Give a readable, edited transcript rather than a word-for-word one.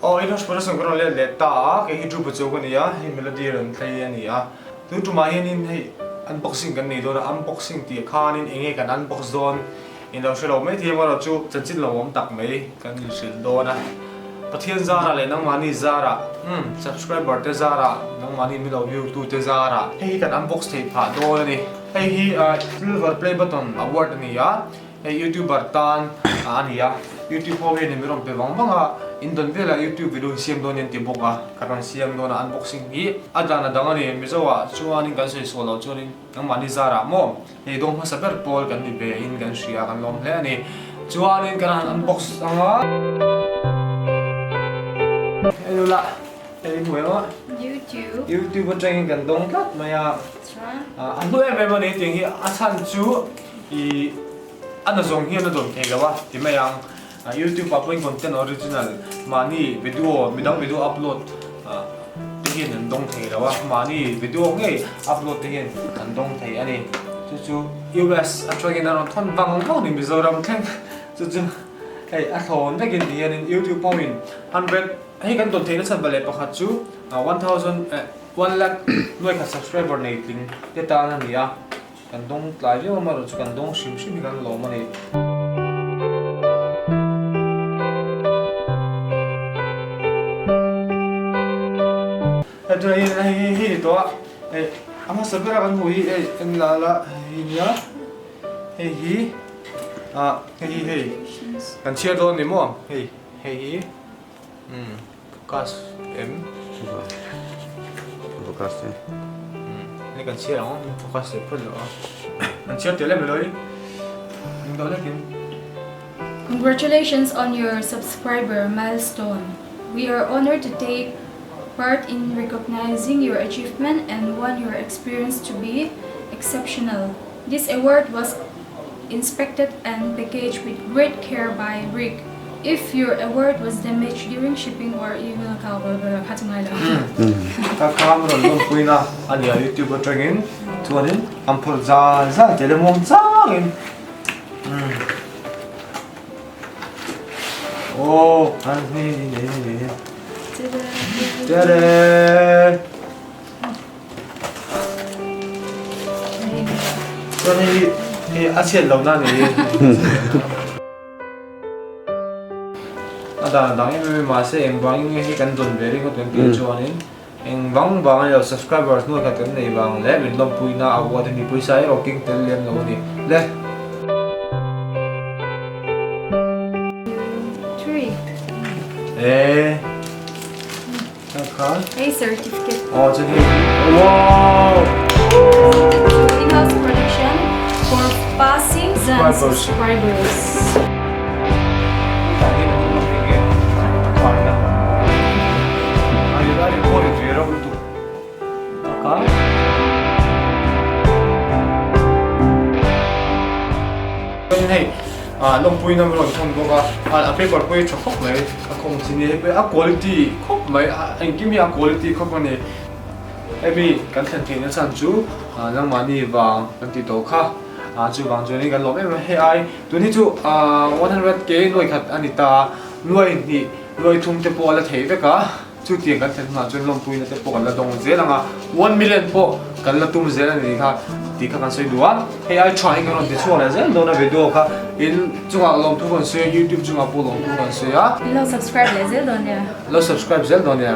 Aw in hospital sawn kan rawn let leh ta a, kei hi Dhruva Chowk a ni a, hei Melody rawn thlei a ni a. Tun tumah hianin hei unboxing kan nei dawn a, unboxing tih khanin eng nge kan unbox dawn in lo hre lo mai thei amaherawh chu chanchin lo awm tak mai kan inhrilh dawn a. Pathian zarah leh nangmahni zarah, umm subscriber te zarah, nangmahni min lo view tu te zarah hei hi kan unbox theih phah dawn a ni. Hei hi silver play button award a ni a. Hei youtuber tan a ni a, youtube ho hian min rawn pe vang vang a, in dawn velah youtube video hi siam dawn in ti bawk a, ka rawn siam dawn a unboxing hi a dan a dang a ni, Mizo ah chuanin kan sawi sual loh chuanin nangmahni zarah maw hei dawng hmasa ber pawl kan ni ve in kan hria kan lawm hle a ni, chuanin kan han unbox ang a. Hei nula hei hmu em a? Youtube. Youtube atangin kan dawng tlat mai a, a hlu em em a ni tiang hi a chhan chu. I a na zawng hian a dawn thei lo a ti mai ang. Youtube ah pawhin content original mahni video midang video upload te hian an dawng thei lo a, mahni video ngei upload te hian an dawng thei a ni. Chu chu US atangin a rawn thawn vang vang ni Mizoram thleng chu chu hei a thlawn vekin ti hianin youtube hoin 100 hei kan dawn theihna chhan baleh pakhat chu 1000 1 lakh nuaikhat subscriber nei tling te tan a ni a. Kan dawng tlai viau amaherawh chu kan dawng hrim hrim hi kan lawm a ni. Hei tunah hian hei hei hei ni tawh a, hei a hmasa bera kan hmuh hi hei en la la hei hi nia hei hi ah hei hi hei kan chhiar dawn ni maw hei hei hi umm. Focus em? Focus e. Ni kan chhiar ang focus leh phawt loh a. Kan chhiar tel em loi. Ning deuh hlekin. Congratulations on your subscriber milestone. We are honored to take part in recognizing your achievement and want your experience to be exceptional. This award was inspected and packaged with great care by Rick. If your award was damaged during shipping or email kha bla bla kha chu ngai lo. Ka kham rawn lawmpuina a nia YouTube atangin chuanin an phawrh zal zal tel emaw changin Aw an hei hei hei hei Tada! Chuan hei hi a chhiat lo na ni a dan dang em em mahse eng vangin nge hi kan dawn ve ringawt kan tih chuanin eng vang vang a ni lo subscribers hnuai khat kan nei vang leh min lawmpuina a award a ni pawisa erawh keng tel lem lo a ni le. E. Hei certificate. Aw chu hei wow. In-house production for passing the subscribers. Hei lawmpuina rawn thawn bawk a, a paper pawh hi tha khawp mai, a khawng chin hi hei a quality khawp mai, engkim hi a quality khawp a ni. Hemi kan thlen theihna chhan chu nangmahni vang kan tih tawh kha, chuvang chuanin kan lawm em em a, hei ai tun hi chu 100k nuai khat a ni ta a, nuai hnih nuai thum te pawh a la thei vek a. Chutiang kan thlen hunah chuan lawmpuina te pawh kan la dawng zel ang a, one million pawh kan la tum zel a ni kha tih kha kan sawi duh a, hei ai tha hi kan rawn ti chhuak leh zel dawn a video kha in chungah lawmthu kan sawi a, youtube chungah pawh lawmthu kan sawi a. In lo subscribe leh zel dawn nia. Lo subscribe zel dawn nia.